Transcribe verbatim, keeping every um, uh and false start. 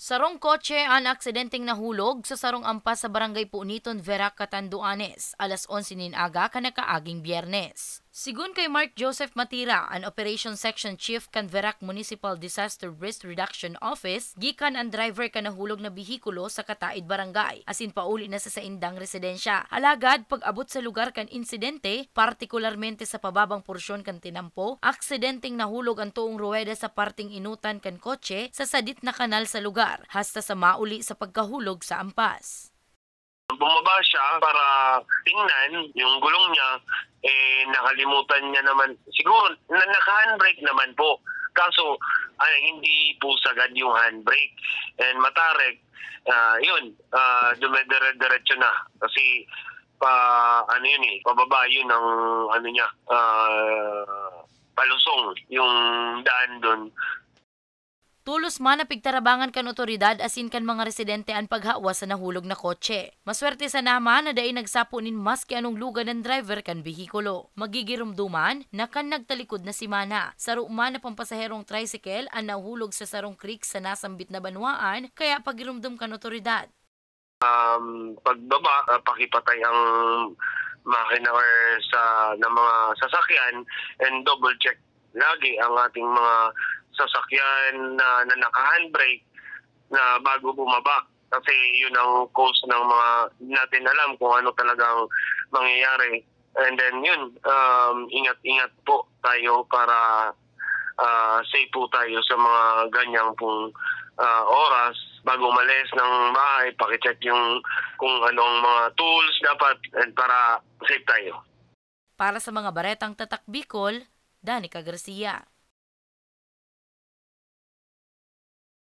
Sarong kotse an aksidenteng nahulog sa sarong ampas sa Barangay Puniton, Verac, Catanduanes, alas onse nin aga kan nakaaging Biyernes. Sigon kay Mark Joseph Matira, an Operation Section Chief kan Verac Municipal Disaster Risk Reduction Office, gikan an driver kan nahulog na behikulo sa kataid barangay, asin pauli na sa saindang residensya. Alagad, pag-abot sa lugar kan insidente, partikularmente sa pababang porsyon kan tinampo, aksidenteng nahulog an toong ruweda sa parteng inotan kan kotse sa sadit na kanal sa lugar, hasta sa mauli sa pagkahulog sa ampas. Bumaba siya para tingnan yung gulong niya, eh, nakalimutan niya naman. Siguro, na, naka-handbrake naman po. Kaso, ah, hindi po sagad yung handbrake. And matarek, ah, yun, ah, dumedire-diretso na. Kasi, pa, ano yun eh, pababa yun ang, ano niya, ah, palusong yung daan doon. Tolos man na pigtarabangan kan otoridad asin kan mga residente an paghawa sa nahulog na kotse. Maswerte sana man na dai nagsapo nin maski anong lugad an driver kan behikulo. Magigiromdoman na kan nagtalikod na semana, saro man na pampasaherong tricycle an nahulog sa sarong creek sa nasambit na banwaan, kaya pagiromdom kan otoridad. Um, pagbaba, ah, pakipatay ang makina or sa, ng mga sasakyan, and double check lagi ang ating mga sasakyan na, na naka-handbrake na bago bumaba. Kasi yun ang cause ng mga, di natin alam kung ano talagang mangyayari. And then yun, um, ingat-ingat po tayo para, ah, safe po tayo sa mga ganyang pong, ah, oras. Bago umalis ng bahay, pakicheck yung kung anong mga tools dapat and para safe tayo. Para sa mga baretang Tatak Bicol, Danica Garcia.